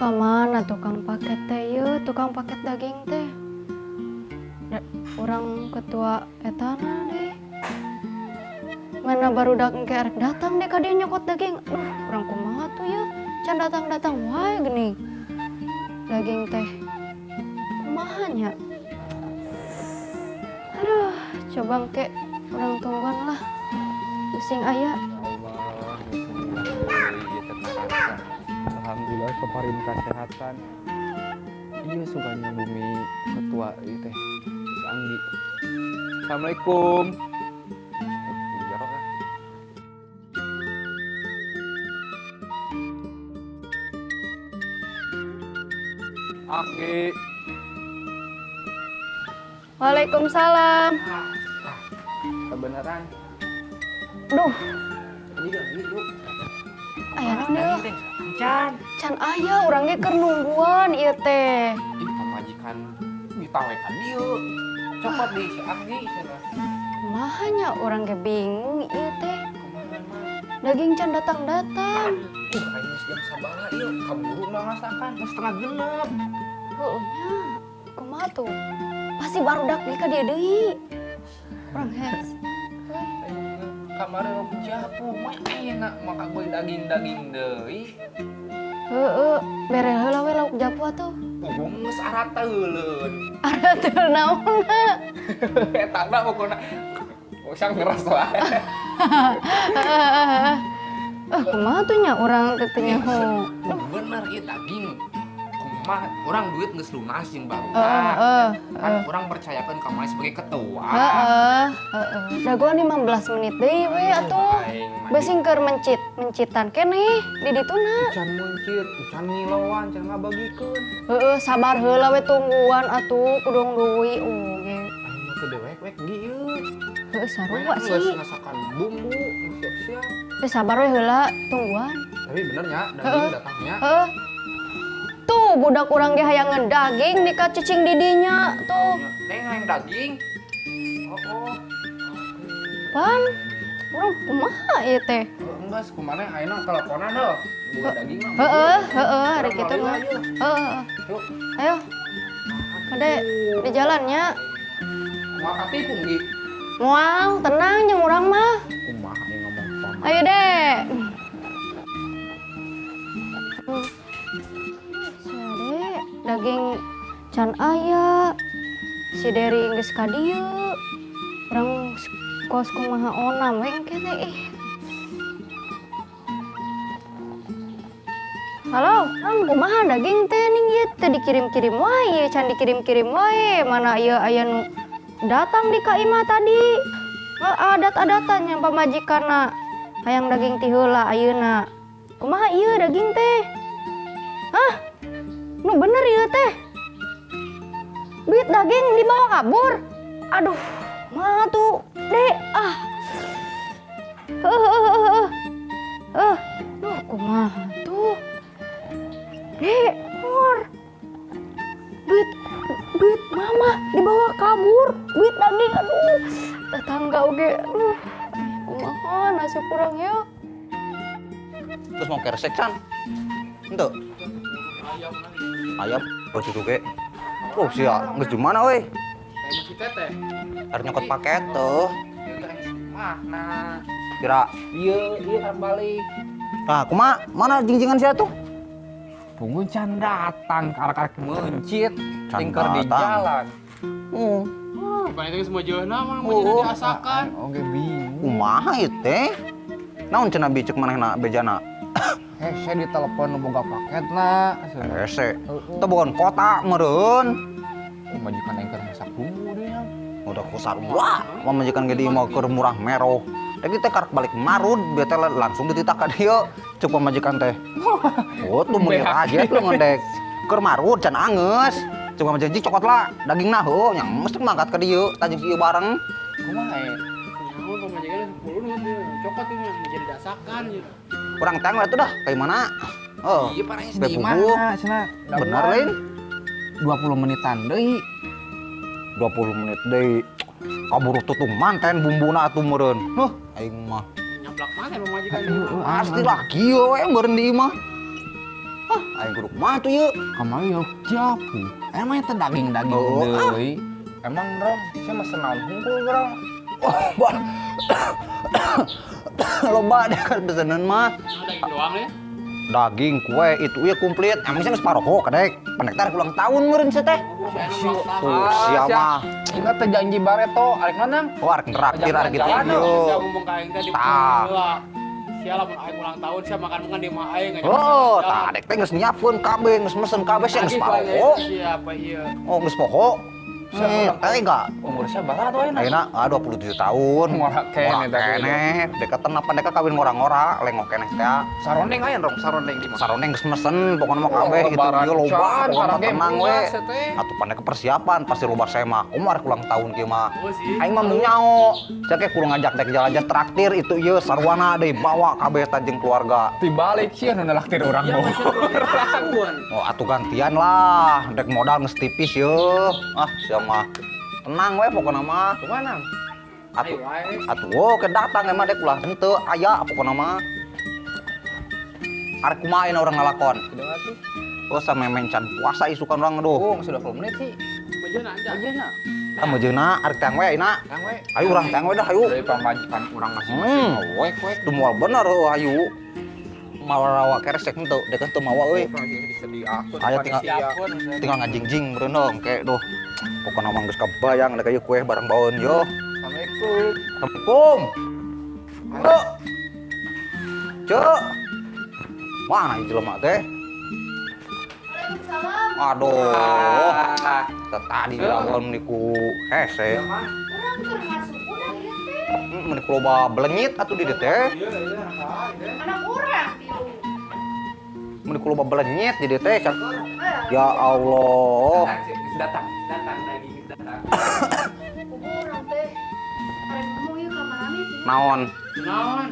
Kamana tukang paket teh yeuh, tukang paket daging teh? Da, urang ketua etana deh. Mana barudak engke arek datang deh ka dieu nyokot daging. Aduh, urang kumaha tuh yeuh? Can datang-datang wae geuning. Daging teh. Kumaha nya? Aduh, coba engke urang tungguan lah. Bising aya. Allah, alhamdulillah keparin kesehatan. Iya sukanya bumi ketua ieu teh si Anggi. Assalamualaikum. Iya kok. Anggi. Waalaikumsalam. Kebenaran. Duh. Ini gitu. Aya naon ieu? Can. Can aya urang ge keur nungguan ieu teh. Ih, pamajikan ditawekan dieu. Copot di si Anggi cenah. Kumaha nya urang ge bingung ieu teh. Kumaha mah? Daging can datang-datang. Ih, aing geus jam sabaraha ieu? Kaburu mangasakan, geus 5:30. Heueuh nya. Kumaha tuh? Pasti barudak deui ka dieu deui. Urang hes. Kamari lauk japu mah enak maka beli daging-daging deui. Heeh, bere heula we lauk japu atuh. Pugung geus arateuleun. Arateul naonna? Eta na pokona. Usang ngeras wae. Ah, kumaha tuh nya urang teh teu nyaho. Bener ieu daging. Kumaha urang duit geus lunas jeung barudak. Heeh, Kan urang percayakeun ka maneh sebagai ketua. Heeh, heeh. Dagoan 15 menit deui we atuh. Besing keur mencit, mencitan keneh di dituna. Can mencit, can ngiloan, can ngabagikeun. Heeh, sabar heula we tungguan atuh kudung deui oge. Aing mah teu dewek wek gi ieu. Heeh, sarua Geus sih. ngasakan bumbu, siap-siap. Teh sabar we heula tungguan. Tapi bener nya daging datangnya. Heeh. Tuh budak urang ge hayangeun daging di ka cicing di dinya tuh. Neng hayang daging. Oh, oh. Pan, urang kumaha ieu teh? Enggak, kumaha ayeuna teleponan heuh. Bukan daging mah. Heeh, heeh, hari Urang kitu meuli mah. lah, yeuh. Heeh. Yuk. Ayo. Kade di jalannya. Moal katipu gi. Moal, tenang jeung urang mah. Kumaha ieu ngomong paman. Ayo deh. Si daging can aya. Si Deri geus ka dieu. Urang kos kumaha onam we engke teh ih. Halo, Kang, kumaha daging teh ning ieu teh dikirim-kirim wae, can dikirim-kirim wae. Mana ieu aya nu datang di ka imah tadi. Adat-adatan yang pamajikanna hayang daging ti heula ayeuna. Kumaha ieu daging teh? Hah? Nu bener ieu teh. Duit daging dibawa kabur. Aduh, kumaha tuh, Dek? Ah. Heuh. Duh, kumaha tuh? Dek, mor. Duit mama dibawa kabur. Duit daging, aduh. Tetangga oge, aduh. Kumaha nasib urang ya. Terus mau keresek can? Henteu. Ayam. Oh, cucu ge. Oh, sia, geus di mana euy? Si teteh. Arek nyokot paket tuh. Mana? Kira. Ieu, ieu kan balik. Nah, kumaha? Mana jingjingan sia tuh? Tunggu can datang, karek-karek mencit, Can tingker di datang. jalan. Bukan itu semua jauhna mah mau jadi diasakan. Oke, bingung. Kumaha ieu teh? Naon cenah bicek manehna bejana? Hese ditelepon nu boga paketna. Hese. Teu bukan kota meureun. Majikan aing keur masak bumbu dia. Udah kusarua, pamajikan ge di imah keur murah meroh. Tapi teh karek balik marud, biar teh langsung dititah ka dieu. Cek pamajikan teh. Oh, tuh mun rajet lu ngendek. Keur marud can angeus. Cek pamajikan cokot lah dagingna heuh, nya mesti mangkat ka dieu, tajeng si ieu bareng. Kumaha ye? Nyaho pamajikan 10 nu cokot ini menjadi dasakan gitu. Urang tang we atuh dah, kayak mana? Oh. Iya parahnya Be di puguh. mana cenah? Bener lain? 20 menitan deui. 20 menit deui. Kaburu tutung manten bumbuna atuh meureun. Huh, aing mah. Nyablak mana pamajikan. Pasti lah kieu we meureun di imah. Ah, aing kudu kumaha tuh ieu? Kamari yo japu. Emang eta daging-daging deui. Emang Rong, sia mesen naon hungkul Rong? Oh, loba deh kan pesenan mah. Daging doang ya? Daging, kue, itu iya komplit. Emang sih geus paroho kadek. Pendek teh ulang tahun meureun sia teh. Tuh, sia mah. Kita teh janji bareto, arek mana? Oh, arek traktir arek gitu. Sia ngomong ka aing teh di heula. Sia lamun aing ulang tahun sia makan-makan di imah aing. Oh, tah dek teh geus nyiapkeun kabeh, geus mesen kabeh sia geus paroho. Siapa ieu? Oh, geus poho. Teh enggak. Umur sia baraha tuh ayeuna? Ayeuna 27 tahun. Ngora keneh keneh. Deketan apa deka kawin ngora-ngora, lengok keneh teh. Sarondeng aya Rong, sarondeng di mana? Sarondeng geus mesen, pokona mah kabeh itu ieu loba, pokona tenang we. Atuh pandek persiapan pasti loba sema. Kumaha arek ulang tahun kieu mah. Aing mah mun nyaho. Sia ke kudu ngajak dek jalan-jalan traktir itu ieu sarwana deui bawa kabeh tajeng keluarga. Tibalik sia nu nalaktir urang mah. Oh, atuh gantian lah, dek modal geus tipis yeuh. Ah, sia mah tenang we pokona mah. Kumaha? Atuh atuh ke datang emang dek ulah henteu aya pokona mah. Arek kumaha ayeuna urang ngalakon? Oh, sampe mencan puasa isukan urang aduh. Oh, geus 20 menit sih. Mejeuna anjang. Mejeuna. Ah, mejeuna arek tang we ayeuna. Tang we. Ayo urang tang we dah ayo. Dari pamajikan urang masing-masing wek wek. Teu moal bener heuh ayo. Mawa keresek henteu, dek teu mawa euy. Aya tinggal ngajingjing meureun engke duh. Pokona mah geus kabayang dek ieu kue barang baeun yo. Assalamualaikum. Assalamualaikum. Cek. Cek. Mana ieu jelema teh? Waalaikumsalam. Aduh. Tadi lamun niku hese. Urang keur masuk udah ieu teh. Mun ku loba belenyit atuh di dieu teh. Anak urang tilu. Mun ku loba belenyit di dieu teh. Ya Allah. Datang, datang daging datang. Kubu urang teh arek ngomong ieu ka marane teh. Naon? Naon?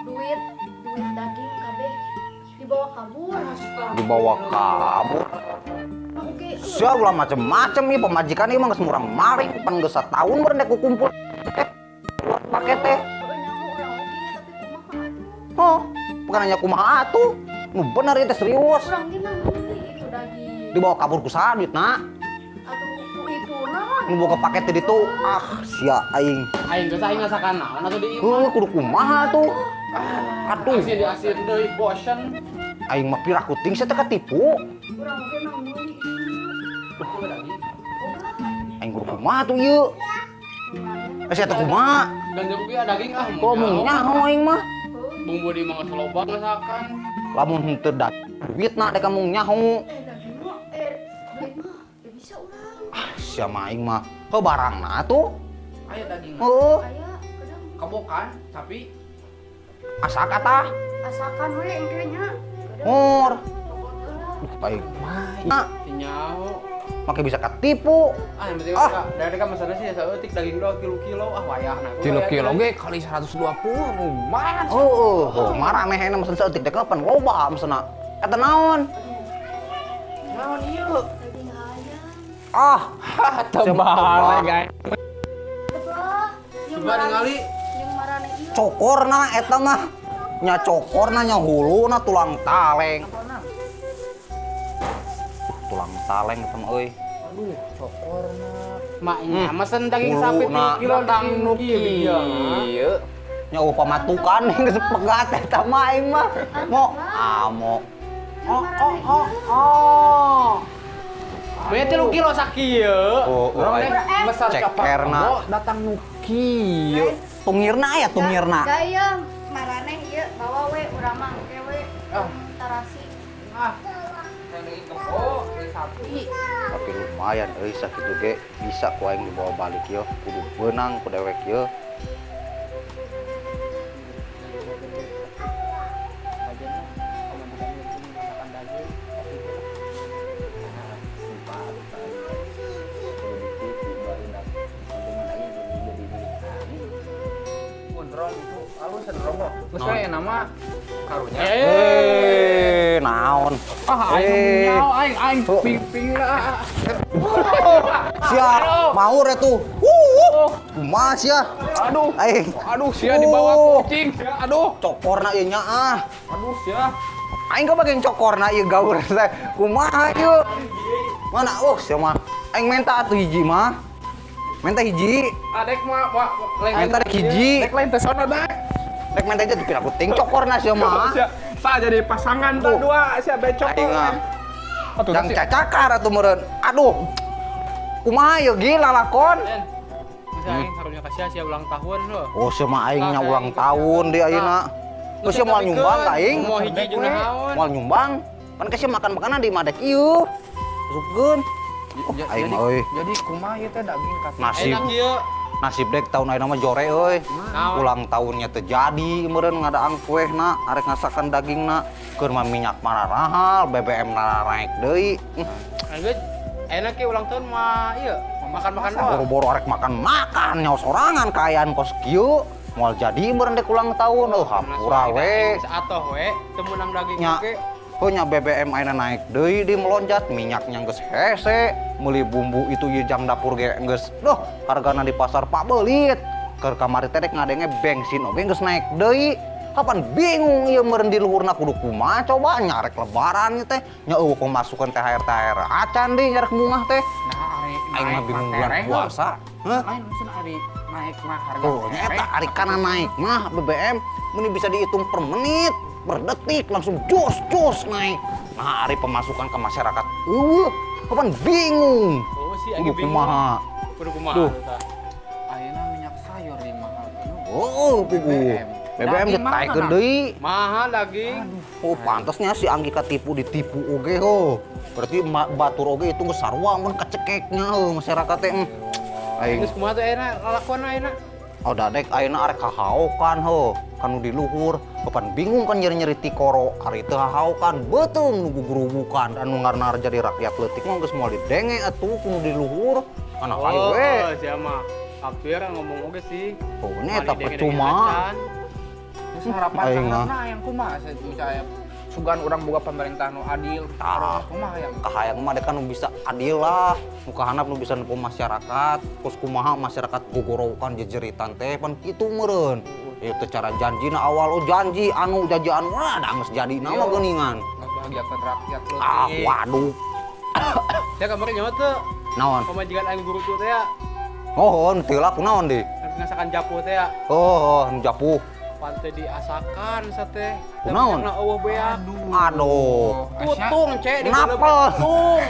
Duit, duit daging kabeh dibawa kabur. Dibawa kabur. Sia ulah macem-macem ieu pamajikan ieu mah geus murang maring pan geus satahun meureun dek kumpul. Paket teh. Oh, bukan hanya kumaha atuh. Nu bener ieu teh serius. Urang ge meuli itu daging. Dibawa kabur ku saha duitna? Atuh ku itu naon? Nu boga paket teh ditu. Ah, sia aing. Aing geus aing ngasakan naon atuh di imah. Heuh, kudu kumaha atuh. Aduh. Asin diasin deui bosen. Aing mah pirah kuting sia teh katipu. Urang ge meuli itu. Aing kudu kumaha tuh ieu? Sia teh kumaha? Ganti rugi daging ah. Kok mung nyaho aing mah. Bumbu di mah geus loba ngasakan. Lamun henteu duitna dek mung nyaho. Daging mah duit mah teu bisa urang. Ah, sia mah aing mah. Heuh barangna atuh. Aya daging. Heuh. Aya kadang kabokan tapi asak atah. Asakan we engke nya. Mur. Aing mah. Nyaho. Make bisa ketipu. Ah, yang penting ah. Dari kan masalah sih saeutik daging doang kilo-kilo ah wayahna. Kilo-kilo ge kali 120 lumayan. Heuh, marah mehena mesen saeutik teh kapan loba mesenna. Eta naon? Naon ieu? Daging ayam. Ah, tebal guys. Coba ningali jeung marane ieu. Cokorna eta mah. Nya cokorna nya huluna tulang taleng. Tulang taleng eta mah euy. Aduh, cokorna. Mak nya mesen daging sapi 3 kilo datang nu kieu. Nya eueuh pamatukan geus pegat eta mah aing mah. Mo amo. Oh oh oh oh. Bae 3 kilo sakieu. Oh, Urang teh mesan cekerna datang nu kieu. Tungirna aya tungirna. Gaya maraneh ieu bawa we urang mah engke we. Tarasi. Ah. Daging kebo, sapi. Tapi lumayan euy sakitu ge bisa ku aing dibawa balik yeuh, kudu beunang ku dewek yeuh. Geus we nama karunya. Naon? Ah, aing nyaho aing aing ping-ping lah. Sia, maur atuh. Kumaha sia? Aduh. Aing. Aduh, sia dibawa kucing. Aduh. Cokorna ieu nya ah. Aduh, sia. Aing ka bagian cokorna ieu gaur teh. Kumaha ieu? Mana? Oh, sia mah. Aing menta atuh hiji mah. Menta hiji. Adek mah lain menta dek hiji. Dek lain teh sono dek. Dek menta aja dipira ku ting cokorna sia mah. Sa jadi pasangan teh dua sia becok. Aing mah. Jang cacakar atuh meureun. Aduh. Kumaha ieu ge lalakon? Masa aing karunya ka sia ulang tahun heuh. Oh, sia mah aing nya ulang tahun di ayeuna. Geus sia moal nyumbang ka aing. Moal hiji jeung naon? Moal nyumbang. Pan ka sia makan makanan di madek ieu. Masukkeun. Aing mah euy. Jadi kumaha ieu teh daging ka nasib. Nasib dek tahun ayeuna mah jore euy. Ulang tahunnya teu jadi meureun ngadaang kuehna, arek ngasakan dagingna. Keur mah minyak mararahal, BBM naraek deui. Geus ayeuna ke ulang tahun mah ieu makan-makan doang. Boro-boro arek makan-makan nyawa sorangan kaayaan kos kieu. Moal jadi meureun dek ulang tahun euy hampura we. Atoh we teu meunang daging oge. Heuh nya BBM ayeuna naik deui di melonjat, minyaknya geus hese, meuli bumbu itu ieu jang dapur ge geus duh hargana di pasar pak beulit. Keur kamari teh dek ngadenge bensin oge geus naik deui. Kapan bingung ieu meureun di luhurna kudu kumaha coba nyarek lebaran ieu teh nya eueuh pemasukan THR acan deui nyarek mungah teh. Nah ari aing mah bingung bulan puasa. Heuh? Lain maksudna ari naik mah harga. Oh, nya eta ari kana naik mah BBM meni bisa dihitung per menit, per detik langsung jos naik. Nah, ari pemasukan ke masyarakat eueuh kapan bingung. Oh, sih aing bingung. Kumaha? Kudu kumaha tah. Ayeuna minyak sayur di mahal. Oh, pugu. BBM ditaikeun deui. Mahal daging. Oh, pantasnya si Anggi katipu ditipu oge ho. Berarti batur oge itu geus sarua mun kecekeknya heuh masyarakat teh. Aing geus kumaha teh ayeuna lalakuan ayeuna? Oh, dadek ayeuna arek hahaokan heuh. Kanu di luhur, kapan bingung kan nyeri-nyeri tikoro, ari teu hahaokan beuteung nu gugurubukan anu ngaranna jadi rakyat leutik mah geus moal didenge atuh kudu di luhur. Anak aing we. Oh, sia mah. Hampir ngomong oge sih. Oh, nya eta percuma. Terus harapan sangatna yang kumaha misalnya sugan urang boga pemerintah nu adil, tah kumaha yang kahayang mah dek nu bisa adil lah, nu kahanap nu bisa nempo masyarakat, terus kumaha masyarakat gogorowokan jejeritan teh pan kitu meureun. Ieu teh cara janjina awal oh janji anu janji anu ah da geus jadina mah geuningan. Ngabahagiakeun rakyat leutik. Ah waduh. Sia kamari nyawa teu? Naon? Pamajikan aing guru teh ya. Oh, teu lah kunaon deui? Ngasakan japuh teh ya. Oh, nu japuh. Pantai diasakan sate. Kunaon? Eueuh beak. Aduh. Tutung cek di napel.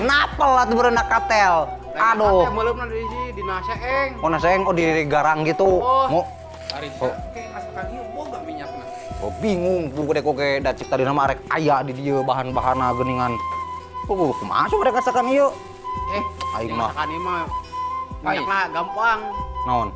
Napel atuh beureuh katel. Aduh. Meuleumna di dina seeng. Oh, seeng oh di garang gitu. Mau ari sia ke ngasakan ieu boga minyakna. Oh, bingung buru gede oge da cik tadina mah arek aya di dieu bahan-bahanna geuningan. Oh, kumaha sok rek ngasakan ieu? Aing mah. Ngasakan ieu mah minyakna gampang. Naon?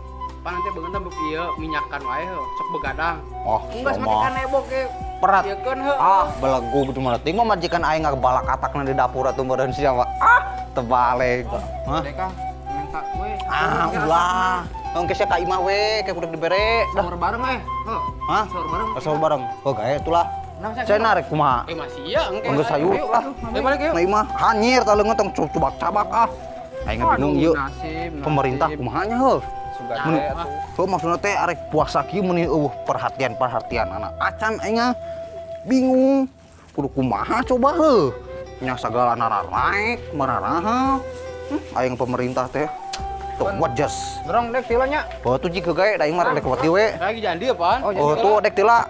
Pan nanti beungeutna beuk ieu minyakan wae heuh, sok begadang. Oh, geus make kanebo ge. Perat. Ieukeun heuh. Ah, belegu gitu mah. Ting mah majikan aing ngabalak katakna di dapur atuh meureun sia mah. Ah, terbalik. Hah? Deka minta we. Ah, ulah. Engke sia ka imah we, kayak kudu dibere. Sahur bareng eh. Heuh. Hah? Sahur bareng. Sahur bareng. Heuh gae atulah. Saya narik kumaha? Eh masih iya engke. Enggeus hayu lah. Balik yuk. Na imah hanyir tah leungeun tong cubak-cabak ah. Aing bingung ieu. Pemerintah kumaha nya heuh. Tuh maksudnya teh arek puasa kieu meuni eueuh perhatian-perhatian anak acan aing bingung kudu kumaha coba heuh nya sagala nararaek mararaha aing pemerintah teh tuh wajas dorong dek tila nya oh tuh jig gae da aing mah rek lewat we lagi janji apaan oh tuh dek tila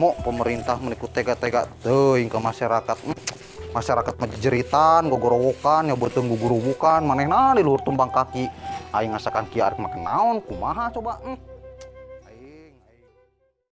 mau pemerintah meuni ku tega-tega teuing ka masyarakat. Masyarakat mah jejeritan, gogorowokan, nya beuteung gugurubukan, manehna di luhur tumbang kaki. Aing ngasakan kieu arek make naon, kumaha coba.